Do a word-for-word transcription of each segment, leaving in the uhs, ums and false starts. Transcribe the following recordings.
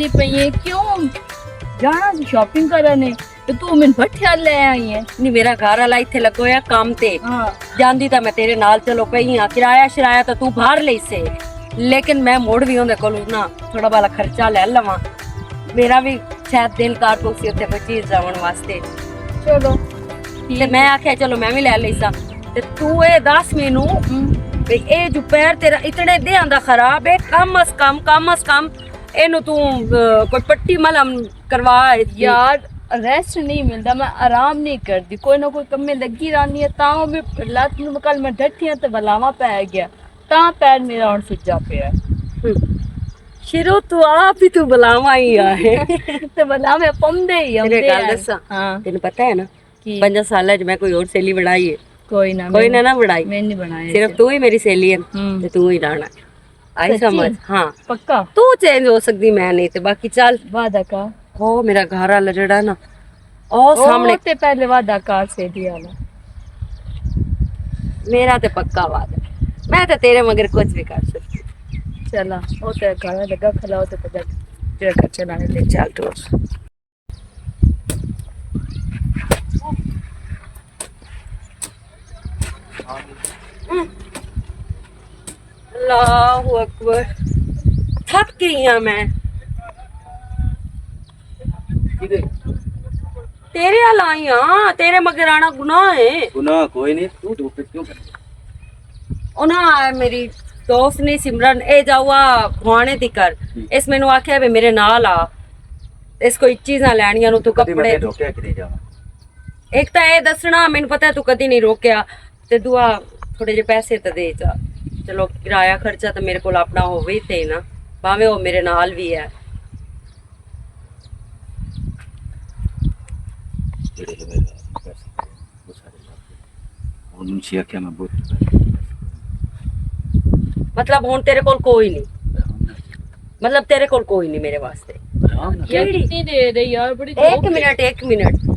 دی پئی ہے، کیوں؟ جانا سی شاپنگ کرنے، تے تو مین بٹھیا لے آئی ہے۔ نہیں، میرا گھر والا ایتھے لگا ہویا کام تے۔ ہاں۔ جاندی تاں میں تیرے نال چلو پئی ہاں، کرایہ شرایہ تاں تو بھر لئی سے، لیکن میں مڑ وی اوندے کولوں نا تھوڑا بالا خرچہ لے لواں۔ میرا وی شاید دل کر پوسی اتھے کوئی چیز لاون واسطے۔ چلو، تے ٹھیک میں ہے۔ آکھیا، "چلو، میں وی لے لئی سا۔" تے تو اے دس مینوں، ہم۔ بھی اے جو پیر تیرا اتنے دیاں دا خراب ہے، کم از کم، کم از کم اینو تو، آ، کوئی پٹی ملم کروا اس دی۔ یار، ریسٹ نہیں ملدا، میں آرام نہیں کردی، کوئی نہ کوئی کمے لگی رہنی ہے، تاں میں لت نوں کل میں ڈٹھی ہاں تے بلاواں پے گیا، تاں پیر میرا ہن سجا پیا ہے۔ ہم۔ شروع تو آپ ہی تو بلاواں ہی آئے۔ تے بلاواں پمدے ہی میرے آندے گل آئے۔ دساں؟ ہاں۔ تینوں پتہ ہے نا، کی؟ پنجاں سالاں وچ میں کوئی اور سہیلی بنائی ہے؟ کوئی نہ، کوئی میں نہ، نہ بنائی۔ میں نہیں بنایا صرف اسے۔ تو ہی میری سہیلی ہے، ہم۔ تے تو ہی رہنا۔ آئی سچی؟ سمجھ؟ ہاں۔ پکا؟ تو چینج ہو سکدی، میں نہیں، تے باقی چل۔ وعدہ کر۔ او میرا گھر والا جڑا نا، او او سامنے۔ تے پہلے وعدہ کر سے دی والا۔ میرا تے پکا وعدہ۔ میں تے تیرے مگر کچھ بھی کر سکتی۔ چلا، او تے گھر لگا کھلا، او تے پتہ جڑا کچھ نہ لے۔ چل ٹور۔ اللہ اکبر، تھک گئی ہاں میں۔ تیرے حال آئی ہاں، تیرے مگر آنا گناہ ہے۔ گناہ کوئی نہیں، تو دھوپ کیوں کر؟ انہاں میری دوست نے سمرن، اے جاؤ آ بھوانے دی کر۔ اس مینوں آکھیا بھی میرے نال آ، اس کوئی چیزاں لینیاں نوں تو کپڑے۔ روکیا کدی جاواں؟ ایک تاں اے دسنا، مینوں پتہ ہے تو کدی نہیں روکیا، تے دعا تھوڑے جے پیسے تے دے جا۔ چلو، کرایہ خرچہ تے میرے کول اپنا ہووے تے نا، بھاویں او میرے نال وی ہے۔ مطلب ہن تیرے کول کوئی نہیں؟ مطلب تیرے کول کوئی نہیں میرے واسطے؟ کیڑی؟ کتنی دیر ہے یار، بڑی ایک منٹ، ایک منٹ۔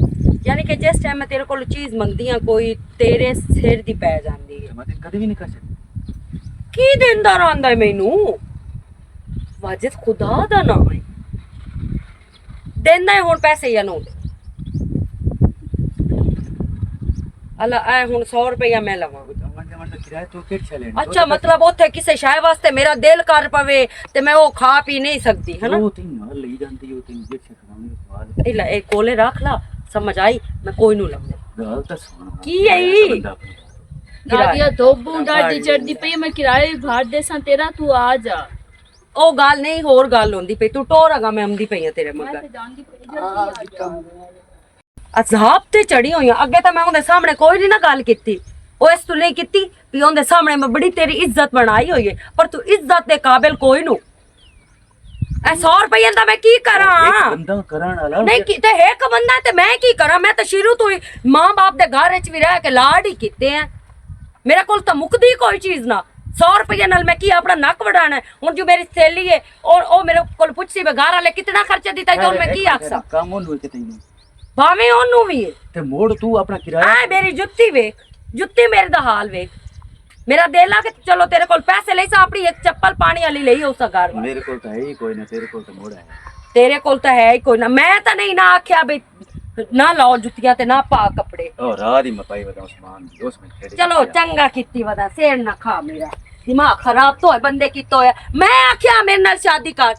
یعنی کہ جس ٹائم میں تیرے کول چیز منگدی ہاں، کوئی تیرے سر دی پے جاندی ہے۔ میں تے کدی بھی نہیں کر سکتا۔ کی دیندا رہندا ہے مینوں؟ واجد خدا دا نام ہے۔ دیندا ہے ہن پیسے یا نو دے؟ اللہ، اے ہن سو روپیہ میں لواں۔ اچھا، مطلب، اوتھے کسے شے واسطے میرا دل کر پوے تے میں او کھا پی نہیں سکدی، ہے نا؟ اے لے، اے کولے رکھ لا، سمجھ آئی؟ میں کوئی نو لواں۔ کی ہے ای؟ نادیا، دھوپ بہوں ڈاڈی چڑھدی پئی، میں کرایہ بھی بھر دے ساں تیرا، تو آ جا۔ او گل نہیں، ہور گل ہوندی پئی، تو ٹور اگا، میں آمدی پئی ہاں تیرے مگر۔ عذاب تے چڑھی ہوئی ہاں۔ اگے تاں میں اوندے سامنے کوئی نہیں نہ گل کیتی، او اس تو نہیں کیتی بھی اوندے سامنے میں بڑی تیری عزت بنائی ہوئی ہے، پر تو عزت دے قابل کوئی نو۔ اے سو روپیے دا میں کی کراں؟ ایک بندہ کرن والا نہیں، کی تے ایک بندہ تے میں کی کراں؟ میں تے شروع تو ہی ماں باپ دے گھر وچ بھی رہ کے لاڈ ہی کیتے ہیں۔ میرے کول تاں مکدی کوئی چیز نہ۔ سو روپیے نال میں کی اپنا نک وڈانا ہے؟ ہن جو میری سہیلی ہے، او، او میرے کول پچھسی، "گھر والے کتنا خرچہ دیتا ہے؟" تو میں کی آکھساں؟ کم اونوں ہے کہ تینوں؟ بھاویں اونوں وی ہے۔ تے موڑ تو اپنا کرایہ۔ آئے میری جتی ویکھ، جتی میرے دا حال ویکھ۔ میرا دل آ کہ چلو تیرے کول پیسے لئی سا، اپنی ایک چپل پانی والی لئی ہو سا گھر والی۔ میرے کول تاں ہے ہی کوئی نہ، تیرے کول تاں موڑ ہے۔ تیرے کول تاں ہے ہی کوئی نہ۔ میں تاں نہیں نہ آکھیا بھی نہ لاؤ جتیاں تے نہ پا کپڑے۔ او رات دی مپائی ودا عثمان دی، اس میں کھیڈ چلو چنگا کیتی ودا، سیر نہ کھا میرا۔ دماغ خراب تو ہے بندے کی تو ہے۔ میں آکھیا میرے نال شادی کر۔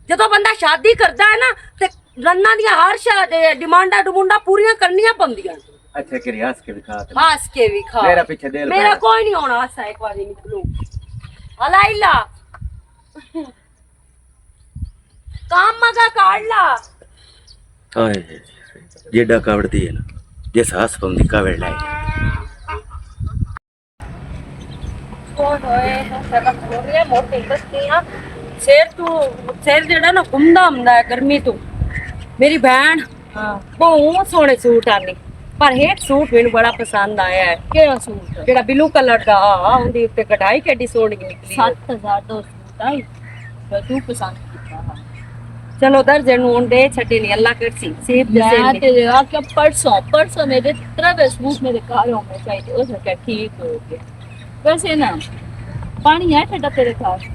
جدوں بندہ شادی کردا ہے نا، تے رناں دیاں ہر شا-، اے، ڈیمانڈاں ڈیمانڈاں پوریاں کرنیاں پوندیاں۔ اچھا، کری ہس کے وکھا تے۔ ہس کے وکھا۔ میرا پیچھے دل میرا کر۔ کوئی نہیں ہونا، ہسا ایک واری نکلو۔ ہلا ہلا۔ کام مگا کاڑ لا۔ ہائے، جیڈا کاوڑ دی ہے نا، جس ہس پوندی کاوڑ لائے۔ اوئے ہوئے، شرم ہو رہی ہے، موٹے بستی ہاں۔ سر تو، سر جڑا نا گمدا ہوندا ہے گرمی تو۔ میری بہن، ہاں۔ بہت سوہنے سوٹ آنے، پر ایک سوٹ مینوں بڑا پسند آیا ہے۔ کیڑا سوٹ؟ جڑا بلو کلر دا آ، اوندے اُتے کڑھائی کیڈی سوہنی نکلی ہے۔ ست ہزار دا سوٹ آئی، پر تو پسند کیتا ہا۔ چلو در جنوں ہن دے چھڈے نہیں، اللہ کرسی، سیب دے میں سیب تے آ کے پرسوں، پرسوں میرے ترے سوٹ میرے گھر ہونے چاہیے، اس نے کہا ٹھیک ہو گیا۔ ویسے نا، پانی ہے ٹھڈا تیرے گھر؟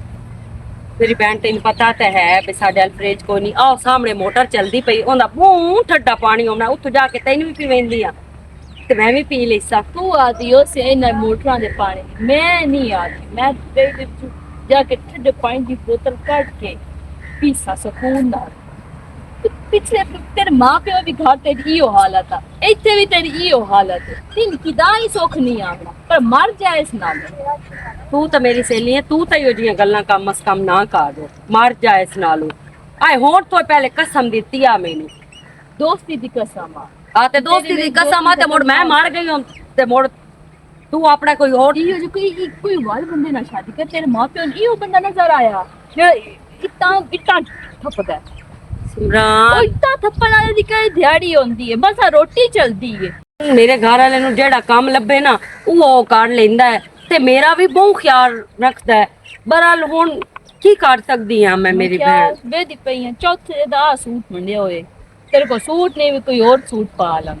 میری بہن، تینوں پتا تے ہے بھی ساڈے الفریج کوئی نہیں۔ آؤ، سامنے موٹر چلدی پئی، اوندا بہوں ٹھڈا پانی آونا، اتھوں جا کے تینوں وی پیویندی آ تے میں وی پی لیساں۔ تو آدھی ہو سے انہاں موٹراں دے پانی، میں نہیں آدھی۔ میں تیرے وچ جا کے ٹھڈے پانی دی بوتل کڈ کے پیساں سکون نال۔ تے پچھلے تیرے ماں پیو بھی گھر تیری ایہو حالت آ، ایتھے بھی تیری ایہو حالت ہے۔ تین کدا ہی سکھ نہیں آونا، پر مر جائے اس نال۔ تو تے میری سہیلی ہے، تو تے ایہو جیاں گلاں کم از کم نہ کر۔ مر جائے اس نالوں۔ آئے ہون تو پہلے قسم دتی آ مینوں۔ دوستی دی قسم آ۔ آ تے دوستی دی قسم آ تے مڑ میں مر گئی ہوں تے مڑ تو اپنا کوئی اور ایہو جو کوئی، کوئی وال بندے نال شادی کر، تیرے ماں پیو نے ایہو بندہ نظر آیا جو اتنا، اتنا تھپدا ہے۔ سمران۔ او اتنا تھپن والے دی کئی دیہاڑی ہوندی ہے، بس آ روٹی چلدی ہے۔ میرے گھر والے نوں جیڑا کم لبھے نا، او او کر لیندا ہے تے میرا بھی بہت خیال رکھدا ہے۔ بہرحال ہن کی کر سکدی ہاں میں، میری بہن۔ بے دی پئی ہاں، چوتھے دا سوٹ منڈیا ہوئے، تیرے کو سوٹ نہیں، کوئی اور سوٹ پا لاں۔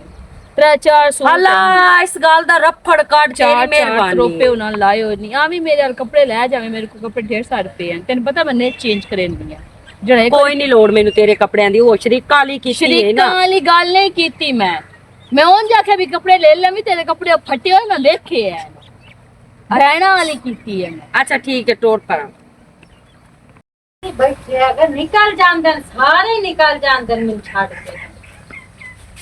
ترے چار سوٹ ہلا، اس گل دا رفڑ کٹ، تیری چار چار مہربانی۔ روپے انہاں لائے ہوئے نہیں، آویں میرے ال کپڑے لے جاویں، میرے کو کپڑے ڈھیر سارے پے ہیں، تینوں پتہ میں نے چینج کرے نہیں ہے۔ جڑا ایک کوئی نہیں لوڑ مینوں تیرے کپڑیاں دی، او شریکاں والی کیتی ہے نا۔ شریکاں والی گل نہیں کیتی میں۔ میں اونج آکھیا بھی کپڑے لے لویں، تیرے کپڑے پھٹے ہوئے میں ویکھے ہیں۔ بہناں والی کیتی ہے میں۔ اچھا ٹھیک ہے، ٹور پراں۔ بیٹھے اگر نکل جاندن، سارے ہی نکل جاندن مینوں چھڈ کے۔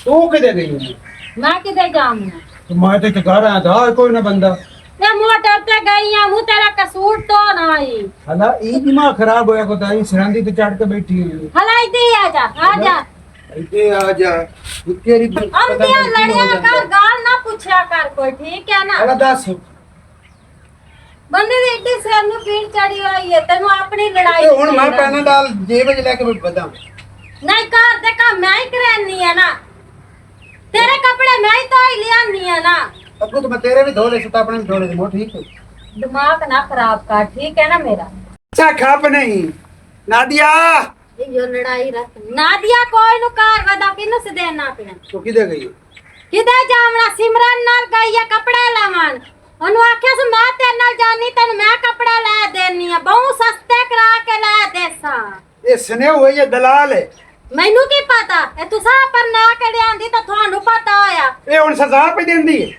تو کدے گئی ہوئی؟ میں کدے جاؤں؟ تو میں تے گھر آیا تھا، کوئی نہ بندہ۔ میں موٹر تے گئی ہاں، وہ تیرا قصور تو نہ آئی۔ ہلا، ای دماغ خراب ہویا کو تائی سراندی تے چڑھ کے بیٹھی ہوئی ہے۔ ہلا، ادھر ہی آ جا، آ جا۔ ادھر آ جا۔ تیری اب پتہ دیا نہیں کی لڑیا ہوتا کر، ہے۔ گال نہ پوچھا کر کوئی، ٹھیک ہے نا؟ ہلا، دس۔ بندے دے ایڈے سر نوں پیڑ چڑھی ہوئی ہے، تینوں اپنی لڑائی تے ہن میں پیناڈال جیب وچ لے کے بداں۔ نہیں، گھر دے کم میں ہی کرنی ہے نا، تیرے کپڑے میں ہی دھوئی لیانی ہے نا۔ اگوں تو میں تیرے بھی دھو لے ستا، اپنے بھی دھو لے، مو ٹھیک ہے۔ دماغ نہ خراب کر، ٹھیک ہے نا میرا؟ اچھا کھپ نہیں، نادیا۔ یہ لڑائی رکھ۔ نادیا کوئی نو کار ودا کینوں سدے نہ پیا۔ تو کدے گئی؟ کدے جاونا؟ سمرن نال گئی ہے کپڑے لیون۔ اونوں آکھیا سی میں تیرے نال جانی، تینوں میں کپڑے لے دینی آ، بہوں سستے کرا کے لے دیساں۔ یہ سنے ہوئے یہ دلال ہے۔ مینوں کی پتا، اے تساں پر نہ کے لیاندی تے تھانوں پتا ہویا۔ یہ ہن سزا پہ دیندی ہے۔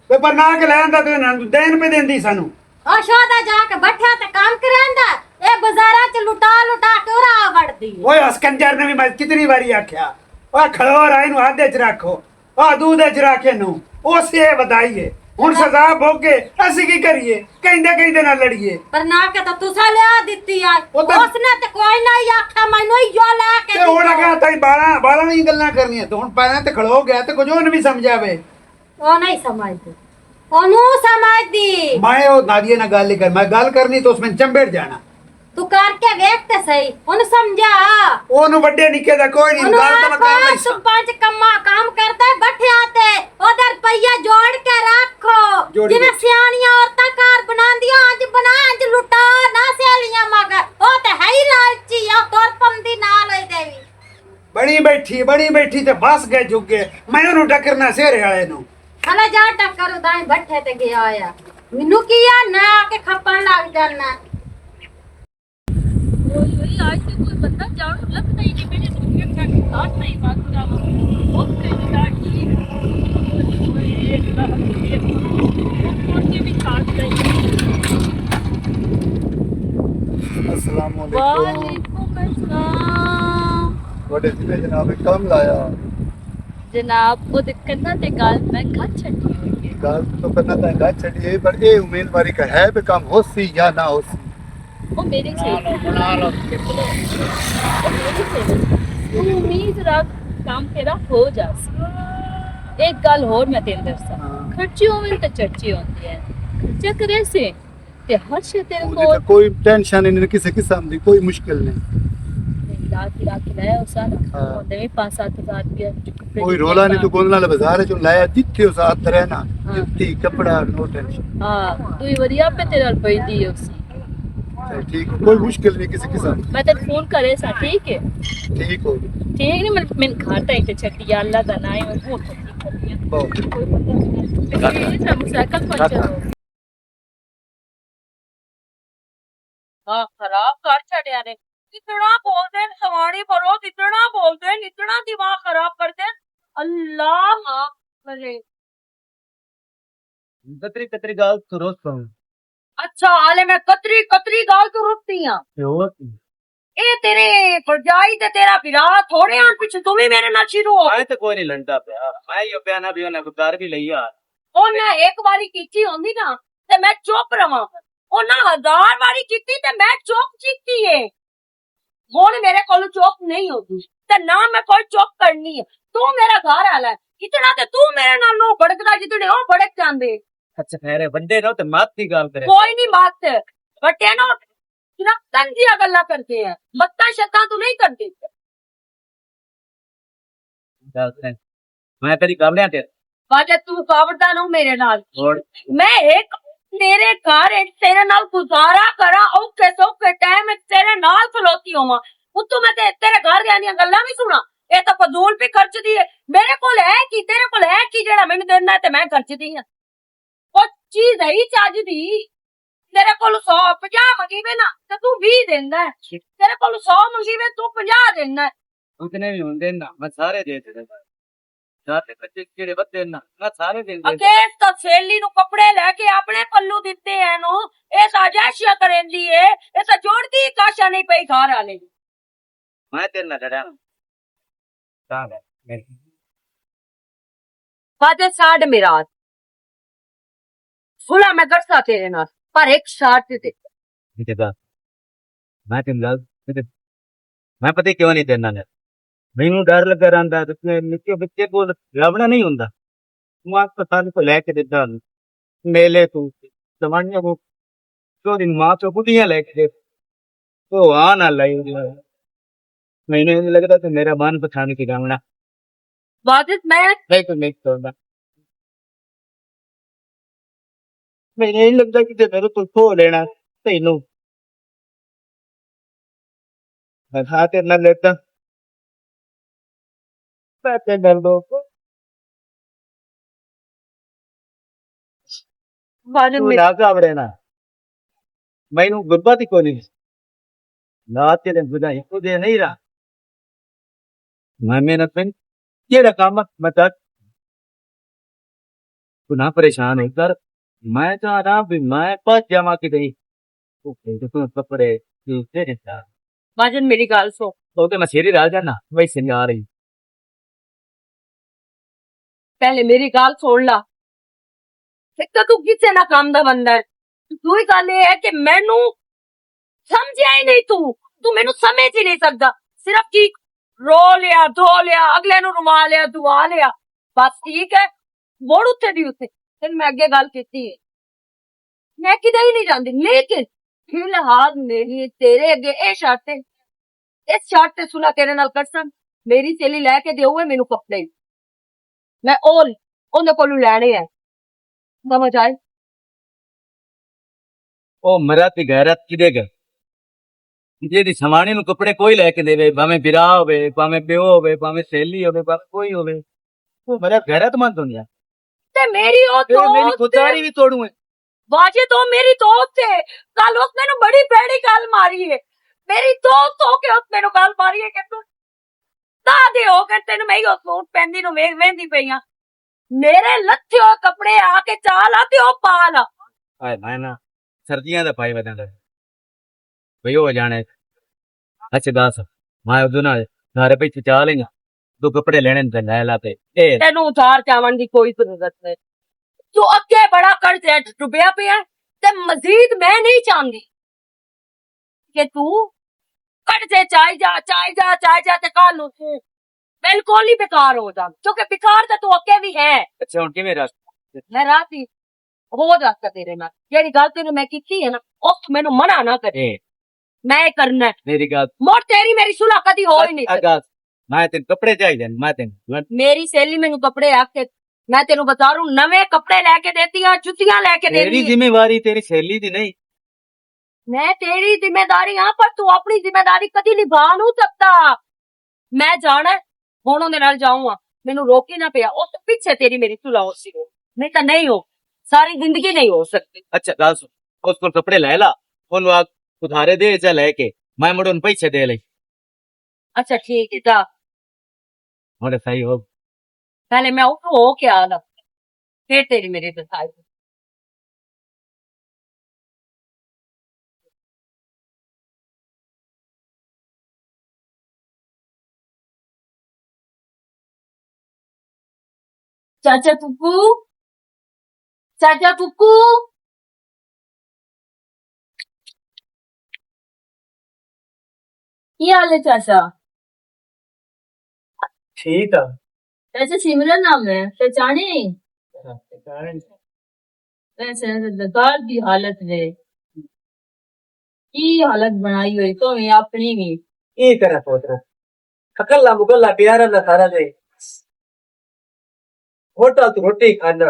تے پر نہ کے لیندا تے انہاں نوں دین پہ دیندی سانوں۔ او شودا جا کے بٹھا تے کام کریندا، اے بازاراں چ لٹا لٹا کے اورا وڑدی۔ اوئے اسکنجر نے بھی میں کتنی واری آکھیا، او کھلو رائے نوں ہاتھ وچ رکھو، او دودھ وچ رکھ نوں، او سے ودائی ہے۔ ہن سزا بھوگ کے اسی کی کریے؟ کہندے کہندے نہ لڑیے۔ پر نہ کے تو تسا لیا دتی آ، او تے اس نے تے کوئی نہ ہی آکھیا، مینوں ہی جو لے کے تے ہن دتا۔ اگا تائی باراں، باراں ہی گلاں کرنیاں، تے ہن پیراں تے کھلو گیا تے کچھ او نہیں سمجھا وے۔ او نہیں سمجھدی، اونوں سمجھدی۔ میں او نادیے نال گل نہیں کر، میں گل کرنی تو اس میں چمبڑ جانا۔ تو کر کے ویکھ تے صحیح، اونوں سمجھا۔ اونوں وڈے نکے دا کوئی نہیں، اونوں گل تو میں آکھو، کر نہیں تو سا۔ پنج کما کام کردا ہے، بٹھیا تے اودے روپیہ جوڑ کے رکھو۔ جوڑ جویں کے۔ سیاݨیاں عورتاں گھر بناندیاں، انج بنا، انج لٹا نہ سہیلیاں مگر۔ او تے ہے ہی لالچی، او تر پندی نال ہوئی دیوی۔ بڑی بیٹھی، بڑی بیٹھی تے بس گئے جھک گئے۔ میں انہوں ٹکرنا سہرے والے نوں۔ ہلا جا ٹکر ادائیں بٹھے تے گیا آیا۔ مینوں کی آ نہ آ کے کھپن لگ جانا۔ اوئے اوئے، آج تے کوئی بندہ جاڑو لبھدا ہی نہیں، میرے دنیا کا ساتھ نہیں بات کرا۔ بہت کہیں گا کہ اوئے اوئے، اللہ حافظ۔ وہ کون سی بھی ساتھ نہیں۔ السلام علیکم۔ وعلیکم السلام۔ بڑے دلے جناب کم لایا۔ جناب، او تے کناں تے گل میں گھر چھڈی ہوئی ہے۔ گل تو کناں تے گھر چھڈی ہے، پر اے امید واری کا ہے بھی کم ہو سی یا نہ ہو سی۔ او میرے سے، او میرے سے، تو امید رکھ، کام تیرا ہو جا سی۔ ایک گل ہور میں تین دساں، ہاں۔ خرچے ہوون تے چرچے ہوندے ہیں۔ خرچہ کرے سے، تے ہر شے تیرے کول۔ کوئی ٹینشن نہیں، کسی قسم دی کوئی مشکل نہیں۔ لا کے، لا کے لایا اس نا۔ ہاں۔ ہوندے وی پانچ ست ہزار روپیہ۔ کوئی رولا نہیں، تو گوندنا لے بازار چوں لایا، جتھے اس ہاتھ رہنا، ہاں۔ جتی، کپڑا، نو ٹینشن۔ ہاں، دوئی واری آپ پہ تیرے نال پئی دی ہے اسی۔ چل ٹھیک ہے، کوئی مشکل نہیں کسی قسم۔ میں تیرے فون کرے سا، ٹھیک ہے؟ ٹھیک ہو گیا۔ ٹھیک نہیں، میں، میں گھر تائیں تے چھٹی، اللہ دا نام ہے، میں فون کرتی کرتی ہوں۔ اوکے۔ کوئی مطلب نہیں۔ ٹھیک ہے، موٹرسائیکل پنچر ہو گیا۔ دماغ خراب کر چھڈیا نے۔ اتنا بولدے نے سواݨی پرو، اتنا بولدے نے، اتنا دماغ خراب کردے نے۔ اللہ معاف کرے۔ کتری کتری گال تو روز پاؤں۔ اچھا، حالے میں کتری کتری گال تو روتی ہاں۔ تے ہور کی؟ اے تیرے بھرجائی تے تیرا بھرا تھوڑے آن پچھے، تم ہی میرے نال شروع ہو۔ میں تے کوئی نہیں لڑدا پیا، میں یہ پیا نہ بھی انہاں کو گھر بھی لئی آ۔ انہاں ایک واری کیتی ہوندی نا، تے میں چپ رہواں۔ انہاں ہزار واری کیتی تے میں چپ کیتی ہے۔ ہن میرے کولوں چپ نہیں ہوندی، تے نہ میں کوئی چپ کرنی ہے۔ تو میرا گھر والا ہے، اتنا تے تو میرے نال نو بھڑکدا جتنے او بھڑک جاندے۔ اچھا، خیر ہے، وڈے نو تے مات دی گل کرے۔ کوئی نہیں مات، وڈے نو صرف تنگ دیاں گلاں کردے ہیں، متاں شتاں تو نہیں کردے۔ میں کدی کاوڑیاں تے۔ واجہ، تو کاوڑدا نہ میرے نال۔ اور؟ میں ایک تیرے گھر وچ تیرے نال گزارا کراں، اوکھے سوکھے ٹائم وچ تیرے نال کھلوتی ہوواں۔ اتوں میں تے تیرے گھر دیاں دیاں گلاں وی سناں۔ اے تاں فضول بھی خرچ دی ہے۔ میرے کول ہے کی، تیرے کول ہے کی جڑا مینوں دینا ہے تے میں خرچ دی ہاں۔ او چیز ہے ہی چاج دی۔ تیرے کول سو پنجاہ منگی وے نا، تے تو ویہہ دیندا ہے۔ تیرے کول سو منگی وے، تو پنجاہ دیندا ہے۔ اتنے بھی ہوندے نا، میں سارے دے دیندے۔ سارے بچے کیڑے ودے نا، میں سارے دے دیندے۔ اگے اس تاں سیلی نو کپڑے لے کے اپنے پلو دتے ہیں نو، اے تاں عیاشیاں کریندی ہے، اے تاں جوڑدی کاشا نہیں پئی گھر والے۔ میں تیرے نال لڑاں۔ واجہ ساڈ میراث۔ سلا میں کرسا تیرے نال، پر ایک شرط تے۔ ٹھیک ہے، میں تین گل، میں پتہ کیوں نہیں تیرے نال؟ مینوں ڈر لگا رہندا ہے، تے نکے بچے کول لبنا نہیں ہوندا۔ میں ہسپتال کو لے کے دیتا، میلے تو، جوانیاں کو، دو دن ماں تو گڈیاں لے کے دے۔ تو آ نہ لائی۔ مینوں نہیں لگدا کہ میرا من پچھان کے جاونا۔ واجد، میں نہیں تو نہیں توڑنا۔ میں نہیں لگدا کہ میرے تو کھو لینا تینوں۔ میں خاطر نہ لیتا۔ میں تے نہ لوگ۔ واجد، تو میرے نہ گھبرے نا۔ مینوں غربت ہی کوئی نہیں۔ نہ تیرے گناہ کو دے نہیں رہا۔ میں محنت نہیں۔ کیڑا کام ہے؟ میں کر۔ تو نہ پریشان ہو کر۔ میں تو آرام بھی، میں پاس جاواں کہ نہیں۔ تو پھر تو کپڑے، تو تیرے ساتھ۔ واجد، میری گل سو۔ تو تے میں سیری راہ جانا، وہی سنگھ آ رہی۔ پہلے میری گل سن لا۔ ایک تو تو کسے نہ کام دا بندہ ہے۔ دوئی گل یہ ہے کہ مینوں سمجھیا ہی نہیں تو، تو مینوں سمجھ ہی نہیں سکدا۔ صرف کی رو لیا، دھو لیا، اگلے نوں روا لیا، دعا لیا، بس ٹھیک ہے۔ مڑ اتھے دی اتھے تین میں اگے گل کیتی ہے۔ میں کدے ہی نہیں جاندی، لیکن فی الحال میری تیرے اگے اے شرط ہے، اس شرط تے صلح تیرے نال کرساں، میری سیلی لے کے دیو اے مینوں کپڑے، میں او اوندے کولوں لینے ہیں۔ سمجھ آئے؟ او مرد دی غیرت کدے گئے؟ جیڑی سمانے نوں کپڑے کوئی لے کے دے، بھاویں برا ہوے، بھاویں پیو ہوے، بھاویں سہیلی ہوے، بھاویں کوئی ہوے، او مرد غیرت مند ہوندا۔ تے میری او تے میری دوست خودداری بھی توڑوں ہے۔ واجد، او میری دوست ہے۔ کل اس مینوں بڑی پیڑی گل ماری ہے۔ میری دوست ہو کے اس مینوں گل ماری ہے کہ تو دا دے ہو کے تینوں میں او سوٹ پہندی نوں ویکھ ویندی پئی ہاں۔ میرے لتھے ہوئے کپڑے آ کے چا لا تے او پا لا۔ ہائے، میں نا سردیاں دا پائی وداں دا۔ بھئی او جانے۔ اچھا دس، میں اودوں نال گھر پہ چا لیں گا۔ دو کپڑے لینے تے لے لا تے۔ اے تینوں ادھار چاون دی کوئی ضرورت نہیں۔ تو اگے بڑا قرض ہے، ڈبیا پیا تے مزید میں نہیں چاہندی کہ تو قرضے چائی جا، چائی جا، چائی جا تے کل نوں تو بالکل ہی بیکار ہو جا، کیونکہ بیکار تے تو اگے بھی ہے۔ اچھا، ہن کیویں راستہ؟ میں راہ سی، ہو راستہ تیرے نال۔ جیڑی گل تینوں میں کیتی ہے نا، اس مینوں منع نہ کرے۔ اے۔ میں اے کرنا ہے۔ میری گل۔ مڑ تیری میری صلح کدی ہو ہی نہیں سکدی۔ میں تینوں کپڑے چاہیدے نے، میں تینوں۔ میری سہیلی مینوں کپڑے آ کے، میں تینوں بازاروں نویں کپڑے لے کے دیتی ہاں، جتیاں لے کے دیتی ہاں۔ تیری ذمہ واری تیری سہیلی دی نہیں۔ میں تیری ذمہ داری ہاں، پر تو اپنی ذمہ داری کدی نبھا نہیں سکتا۔ میں جانا ہے، ہن اوندے نال جاؤں ہاں، مینوں روک ہی نہ پیا، اس پیچھے تیری میری صلح ہو سی ہو، نہیں تاں نہیں ہو، ساری زندگی نہیں ہو سکتی۔ اچھا، گل سن، اس کول کپڑے لے لا، اونوں آکھ، ادھارے دے چا لے کے، میں مڑ ان پیسے دے لئی۔ اچھا، ٹھیک ہے، جا۔ مڑ صحیح ہو۔ پہلے میں اٹھو ہو کے آ لگ، پھر تیری میری دسائی۔ چاچا ککو، چاچا ککو، کی حال ہے چاچا؟ ٹھیک آ۔ چاچا، سمرن نام ہے، پہچانے؟ ویسے گھر دی حالت وے، کی حالت بنائی ہوئی تو وی اپنی وی۔ کی کرا پوترا، اکلا مکلا پیارا نہ سارا دے، ہوٹل تو روٹی کھانا،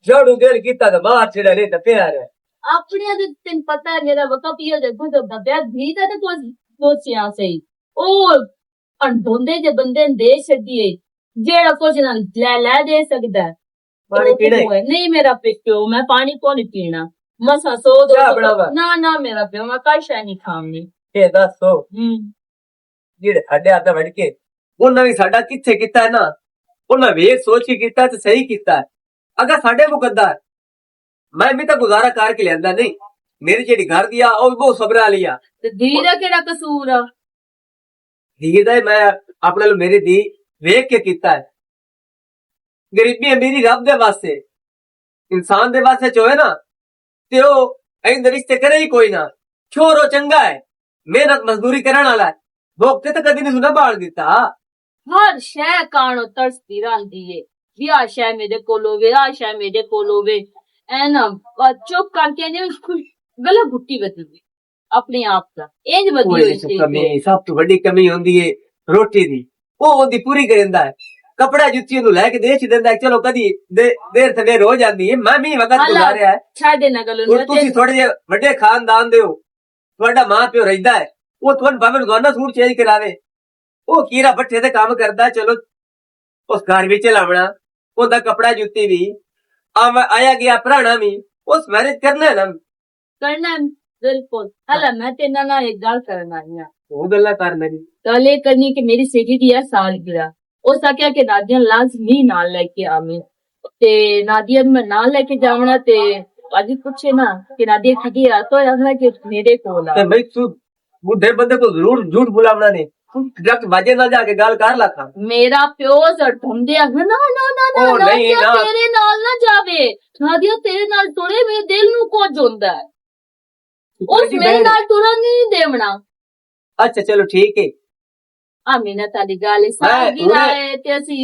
جاڑو دیر کیتا تے باہر چھڑا رہتا پیار ہے۔ اپنی تے تین پتہ ہے، میرا وقت پیو دے گزر دا بیا دھی دا تے کوئی سوچیا سہی۔ او انڈوندے جے بندے نے دے چھڈی ہے، جیڑا کچھ نہ لے لے دے سکدا ہے۔ پانی پینا ہے؟ نہیں میرا پیو، میں پانی کو نہیں پینا۔ مسا سو دو چاہ بناواں؟ نہ، نہ میرا پیو، میں کل شے نہیں کھاونی۔ اے دس سو۔ ہوں۔ جیڑے ساڈے آدھا وڑ کے، انہاں وی ساڈا کتھے کیتا ہے نا، انہاں ویکھ سوچ کے کیتا تے صحیح کیتا ہے۔ اگر ساڈے مقدر، میں بھی تاں گزارا کر کے لیندا نہیں۔ میری جیڑی گھر دی آ، او بھی بہت صبر والی آ۔ تے دھی دا کیڑا قصور آ؟ دھی دا میں اپنے لو میری دھی ویکھ کے کیتا ہے۔ غریبی امیری رب دے واسطے، انسان دے واسطے چ ہوئے نا، تے او این رشتے کرے ہی کوئی نہ۔ چھوڑو چنگا ہے، محنت مزدوری کرن والا ہے، بھوک تے تے کدی نہیں سنا بال دیتا۔ ہر شے کانو ترسدی رہندی ہے، وی آ شے میرے کول ہووے، آ شے میرے کول ہووے۔ اے نا، بس چپ کر کے نے اس کو گلا گھٹی ودی ہے۔ اپنے آپ دا انج ودی ہوئی چیز کمی، ہے۔ سب تو وڈی کمی ہوندی ہے روٹی دی، او اوندی پوری کریندا ہے۔ کپڑا جتی اونوں لے کے دے چ دیندا ہے، چلو کدی دے-، دیر سویر ہو جاندی ہے، میں بھی وقت گزاریا ہے۔ چھڈ انہاں گلاں نوں، تسی تھوڑے جے وڈے خاندان دے ہو، تہاڈا ماں پیو رہندا ہے، او تہانوں بھاویں روزانہ سوٹ چینج کراوے، او کیڑا بٹھے تے کام کردا ہے، چلو اس گھر وچ لاونا، اوندا کپڑا جتی بھی، آوا-، آیا گیا پرانا بھی، اس میرج کرنا ہے نا۔ کرنا ہے، بالکل۔ ہلا میں تیرے نال ایک گل کرن آئی ہاں۔ وہ گلاں کر میری۔ گل یہ کرنی کہ میری سیٹی دی ہے سالگرہ، اس آکھیا کہ نادیہ لازمی نال لے کے آویں۔ تے نادیہ میں نال لے کے جاونا تے اج پوچھے نا کہ نادیہ کدی آ، تو آکھنا کہ میرے کول آ۔ تے بھائی تو بڈھے بندے کو ضرور جھوٹ بولاونا نے۔ ڈک واجے نال جا کے گل کر لاکھاں۔ میرا پیو زر دھندے آ، نہ، نہ، نہ، نہ، او نہ، نہیں، نہ۔ تیرے نال نہ جاوے۔ نادیہ تیرے نال ٹرے، میرے دل نوں کچھ ہوندا ہے۔ اس میرے نال ٹرن نہیں دیونا۔ اچھا، چلو ٹھیک ہے۔ آمینہ تہاڈی گل ہے، ساری گرا ہے تے اسی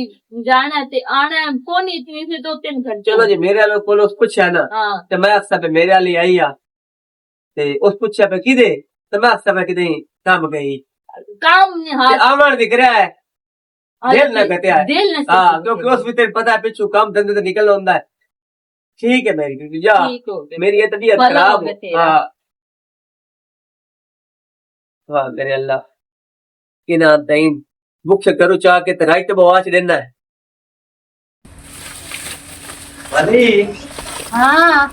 جانا ہے تے آنا ہے، کونی اتنی پھر دو تین گھنٹے۔ چلو جی، میرے والے کول اس پوچھا نا، ہاں۔ تے میں آکھسا پہ میرے والی آئی آ، تے اس پوچھا پہ کدے، تے میں آکھسا پہ کدے کم گئی۔ کم نہیں، تے ہاں۔ آون دی کرا ہے، دل نہ کٹیا ہے۔ دل نہ ہاں، کٹیا۔ کیونکہ اس بھی تیرے پتہ ہے پچھو کم دھندے تے نکل ہوندا ہے۔ ٹھیک ہے میری بیبی، جا۔ ٹھیک ہو گئے۔ میری یہ طبیعت خراب ہو گئی۔ ہاں۔ واہ میرے اللہ، انہاں دین بک سے کرو چاہ کے تے رائٹ بواچ دینا ہے۔ بھابی۔ ہاں۔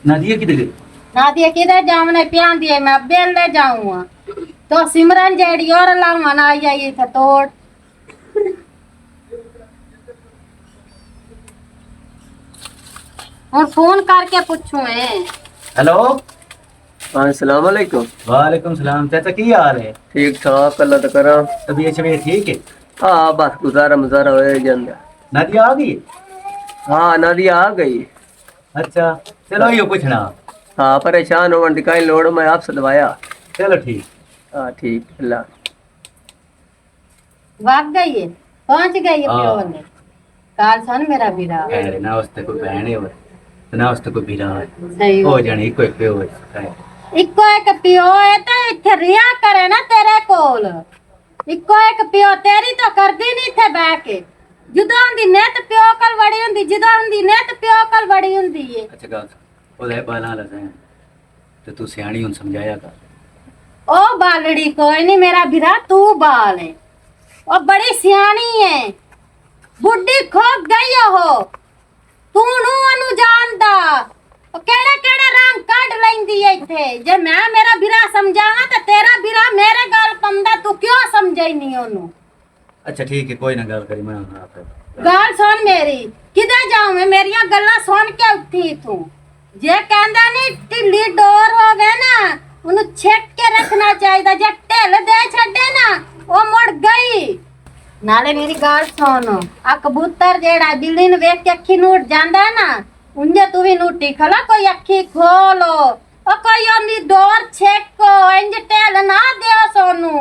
نادیہ کدھر گئی؟ نادیہ کدھر جاونا، پیان دی میں بیل لے جاؤں ہاں۔ تو سمرن جیڑی اور لاؤں نا، آئی آئی تے توڑ۔ ہن فون کر کے پوچھوں اے۔ ہیلو۔ ہاں، السلام علیکم۔ وعلیکم السلام۔ چاچا، کی حال ہے؟ ٹھیک ٹھاک، اللہ دا کرم۔ طبیعت شبیعت ٹھیک ہے؟ ہاں، بس گزارا مزارا ہویا ہی جاندا۔ نادیہ آ گئی؟ ہاں، نادیہ آ گئی۔ اچھا، چلو، یہ پوچھنا۔ ہاں، پریشان ہون دی کائیں لوڑ، میں آپ سے دوایا۔ چلو ٹھیک۔ ہاں، ٹھیک، اللہ۔ وگ گئی ہے، پہنچ گئی ہے پیو نے۔ کال سن میرا بیرا۔ خیر، نہ اس تے کوئی بہن ہے اور نہ اس تے کوئی بیرا ہے۔ صحیح ہو بات۔ جانی، کوئی پیو ہے۔ خیر۔ اکو ایک پیو ہے تے اتھے رہیا کرے نا تیرے کول۔ اکو ایک پیو تیری تو کردی نہیں اتھے بہ کے۔ جدوں دی نت پیو کول وڑی ہوندی، جدوں دی نت پیو کول وڑی ہوندی ہے۔ اچھا، گل سن۔ او لے بالاں والا ذہن۔ تے تو سیاݨی ہن سمجھایا کر۔ او بالڑی کوئی نہیں، میرا بھرا تو بال ہے۔ او بڑی سیاݨی ہے۔ بڈھی کھوک گئی ہو۔ تو نو انو جاندا۔ کیڑے کیڑے رنگ کڈ لیندی ہے ایتھے؟ جے میں میرا برا سمجھاواں تے تیرا برا میرے گل پوندا، تو کیوں سمجھائی نہیں اونوں؟ اچھا ٹھیک ہے، کوئی نہ، گل کری میں آپ۔ گل سن میری، کدے جاؤں میں؟ میریاں گلاں سن کے اٹھی تو۔ جے کہندا نہیں ٹلی ڈور ہو گئے نا، اونوں چھک کے رکھنا چاہیدا۔ جے ڈھل دے چھڈے نا، او مڑ گئی۔ نالے میری گل سن، آ کبوتر جیڑا بلی نوں ویکھ کے اکھی نوں اڈ جاندا ہے نا، انجے تو بھی نوٹی کھلا، کوئی اکھی کھولو، او کوئی اونی ڈور چھیکو، انج ٹیل نہ دیو سونو۔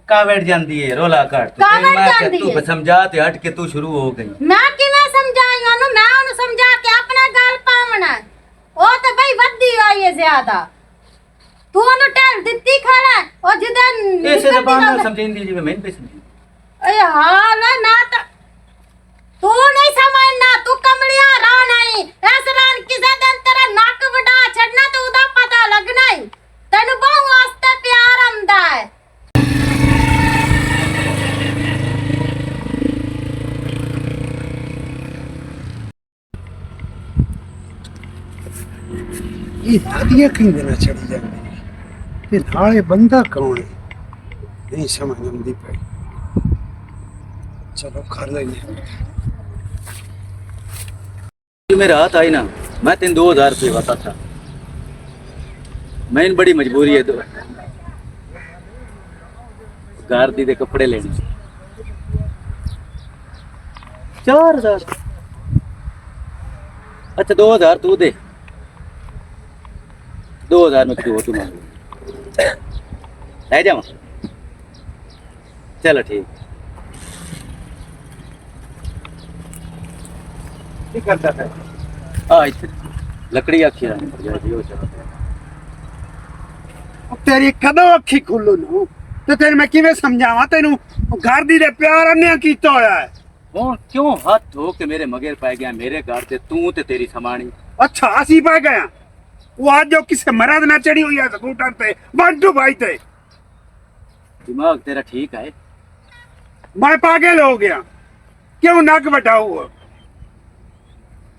کاوڑ جاندی ہے، رولا کٹ۔ کاوڑ جاندی ہے۔ تو سمجھا تے ہٹ کے تو شروع ہو گئی۔ میں کیویں سمجھائی اونوں؟ میں اونوں سمجھا کے اپنے گل پاونا ہے۔ او تے بھائی ودی ہوئی ہے زیادہ۔ تو اونوں ٹیل دتی کھڑا ہے۔ او جدے اسے زبان نال سمجھیندی جی، میں نہیں سمجھی۔ اے حال ہے، میں تا تو نہیں سمجھنا، تو کملیاں راہ نہیں۔ اس ران کسے دن تیرا نک وڈا چھڈنا تے اودا پتہ لگنا ہی۔ تینوں بہوں واسطے پیار آندا ہے۔ یہ دادیاں کہیں دے نہ چڑھی جاندی ہے۔ تے نالے بندہ کون ہے؟ نہیں سمجھ آندی پئی۔ چلو کر لینے۔ میرے ہاتھ آئی نا، میں تین دو ہزار روپے واتا تھا۔ میں بڑی مجبوری ہے، گھر دی دے کپڑے لینے۔ چار ہزار؟ اچھا، دو ہزار تو دے، دو ہزار میں کچھ ہو تو مانگ لے جاواں۔ چلو ٹھیک۔ کی کردا پیا؟ آ، ایتھے لکڑی آکھی رہا ہوں، جی، جی، وہ چلو۔ تیری کدوں اکھی کھلو نو؟ تے تیرے میں کیویں سمجھاواں تینوں؟ گھر دی دے پیار انیاں کیتا ہویا ہے۔ ہن کیوں ہاتھ دھو کے میرے مگر پے گیا؟ میرے گھر تے توں تے تیری سماݨی۔ اچھا، اسی پے گئے ہاں۔ وہ اج جو کسے مرد نہ چڑھی ہوئی ہے سکوٹر تے، ون ٹو فائیو تے۔ دماغ تیرا ٹھیک ہے؟ میں پاگل ہو گیا۔ کیوں نک وٹاؤ؟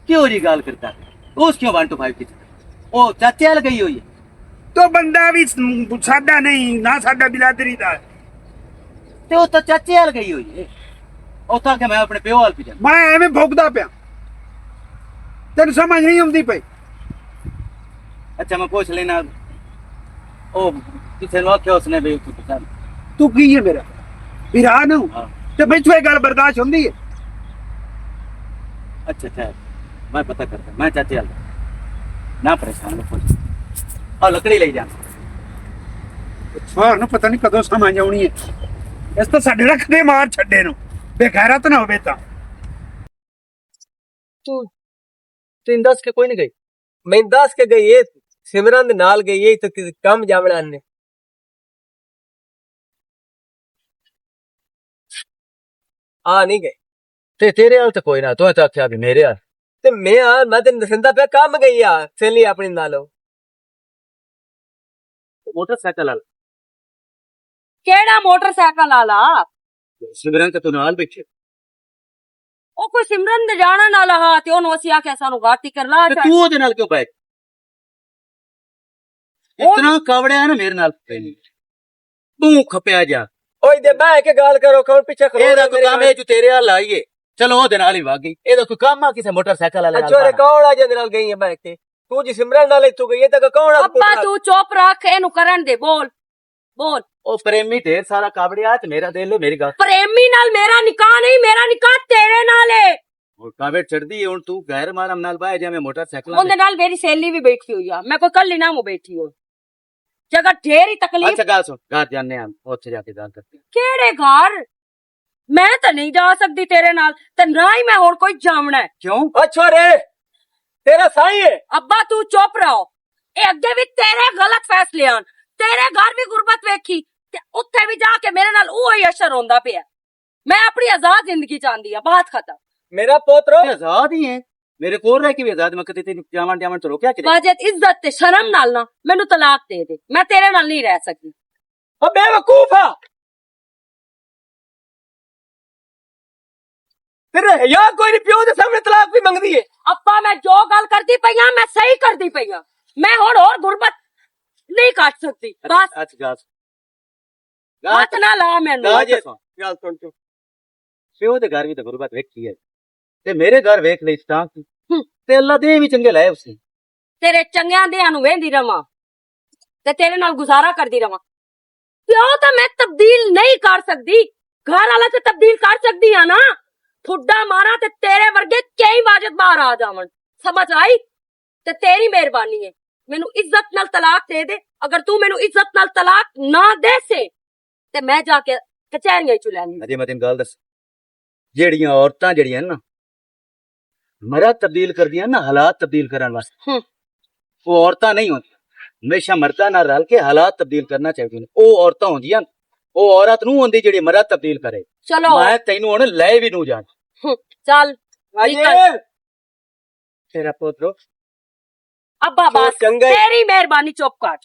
کیوں جی گل کرتا؟ اس کیوں ون ٹو فائیو کی؟ او چاچے ال گئی ہوئی ہے۔ تو بندہ بھی ساڈا نہیں، نہ ساڈا بلادری دا۔ تے او تو چاچے ال گئی ہوئی ہے۔ او تاں کہ میں اپنے پیو ال پی جانا۔ میں ایویں بھوکدا پیا۔ تینوں سمجھ نہیں آندی پئی۔ اچھا، میں پوچھ لینا۔ او، کسے نوں آکھیا اس نے بھی تو پسند؟ تو کی ہے میرا؟ بھرا نو؟ ہاں۔ تے میں توں یہ گل برداشت ہوندی ہے؟ اچھا، اچھا۔ میں پتہ کرتا، میں چاچے آل۔ نہ پریشان ہو کوئی۔ آ لکڑی لے جانا۔ چھوڑ نو، پتہ نہیں کدوں سمجھ آونی ہے۔ اس تو ساڈے رکھ دے مار چھڈے نو۔ بے غیرت نہ ہوے تاں۔ تو تین دس کے کوئی نہیں گئی؟ میں دس کے گئی، یہ سمرن دے نال گئی، یہ تو کسی کم جاونا نے۔ آ نہیں گئے۔ تے تیرے حال تو کوئی نہ، تو تو آکھیا بھی میرے حال۔ تے میں آ، میں تے نسندا پہ کم گئی آ، سیلی اپنی نالو۔ موٹر سائیکل والا۔ کیڑا موٹر سائیکل والا؟ سمرن تے تو نال بیٹھے۔ او کوئی سمرن دے جانا نال ہا، تے اونوں اسی آکھیا سانوں گھر تیکر لا تے چھڈ۔ تو اودے نال کیوں پائے؟ اتنا کاوڑیا ہے نا میرے نال۔ توں کھپیا جا۔ اوئے دے بہ کے گال کرو، کون پیچھے کھلو اے دا کوئی کام ہے جو تیرے حال آئی ہے؟ چلو اودے نال ہی واگ گئی۔ اے دا کوئی کام آ کسے موٹر سائیکل والے نال اچھا، رے باہر؟ کون آ جے نال گئی ہے بہ کے؟ تو جی سمرن نال تو گئی ہے، تے کون آ ابا، تو چپ رکھ، اینو کرن دے، بول، بول۔ او پریمی ڈھیر سارا کابڑیا تے میرا دل ہے، میری گل۔ پریمی نال میرا نکاح نہیں، میرا نکاح تیرے نال ہے۔ اور کابڑ چڑھدی ہے، ہن تو غیر محرم نال باہر جاویں موٹر سائیکل اون دے نال میری سہیلی بھی بیٹھی ہوئی آ، میں کوئی کلی نہ ہوں بیٹھی ہو۔ جگہ ڈھیر ہی تکلیف۔ اچھا گل سن، گھر جانے ہیں، اوتھے جا کے گل کرتے ہیں۔ کیڑے گھر؟ میں تے نہیں جا سکدی تیرے نال، تے نہ ہی میں ہن کوئی جاونا ہے۔ کیوں؟ اچھا رے، تیرا سائیں ہے۔ ابا تو چپ رہو، اے اگے بھی تیرے غلط فیصلے آن، تیرے گھر بھی غربت ویکھی، تے اتھے بھی جا کے میرے نال اوہی اشر ہوندا پیا۔ میں اپنی آزاد زندگی چاہندی ہاں، بات ختم۔ میرا پوترو۔ آزاد ہی ہے، میرے کول رہ کے بھی آزاد، میں کدے تینوں جاون جاون تو روکیا کدے؟ واجد، عزت تے شرم نال نا مینوں طلاق دے دے، میں تیرے نال نہیں رہ سکدی۔ او بے وقوف آ۔ تیرے حیا کوئی نہیں، پیو دے سامنے طلاق بھی منگدی ہے۔ ابا، میں جو گل کردی پئی ہاں، میں صحیح کردی پئی ہاں۔ میں ہن ہور غربت نہیں کٹ سکدی۔ بس۔ اچھا، گل، گل، ہتھ نہ لا مینوں۔ گل سن۔ گل سن تو۔ پیو دے گھر بھی تے غربت ویکھی ہے، تے میرے گھر ویکھ لئی سٹاں کی۔ ہم۔ تے اللہ دے بھی چنگے لائے اسے۔ تیرے چنگیاں دیاں نوں ویندی رہواں تے تیرے نال گزارا کردی رہواں۔ پیو تاں میں تبدیل نہیں کر سکدی، گھر والا تے تبدیل کر سکدی ہاں نا۔ ٹھڈا مارا تے تیرے ورگے کئی واجد باہر آ جاون۔ سمجھ آئی؟ تے تیری مہربانی ہے، مینوں عزت نال طلاق دے دے۔ اگر تو مینوں عزت نال طلاق نہ دے سے تے میں جا کے کچہریاں چ لینی۔ اجے میں تینوں گل دس، جیڑیاں عورتاں جیڑیاں نا مرد تبدیل کردیاں نا، حالات تبدیل کرن واسطے، ہم۔ وہ عورتاں نہیں ہوندیاں، ہمیشہ مرداں نال رل کے حالات تبدیل کرنا چاہیے۔ وہ عورتاں ہوندیاں، وہ عورت نوں ہوندی جیڑی مرد تبدیل کرے۔ چلو۔ میں تینوں ہن لے بھی نوں جان۔ ہم، چل۔ اجے۔ تیرا پتر۔ ابا، بس، تیری مہربانی، چپ کر۔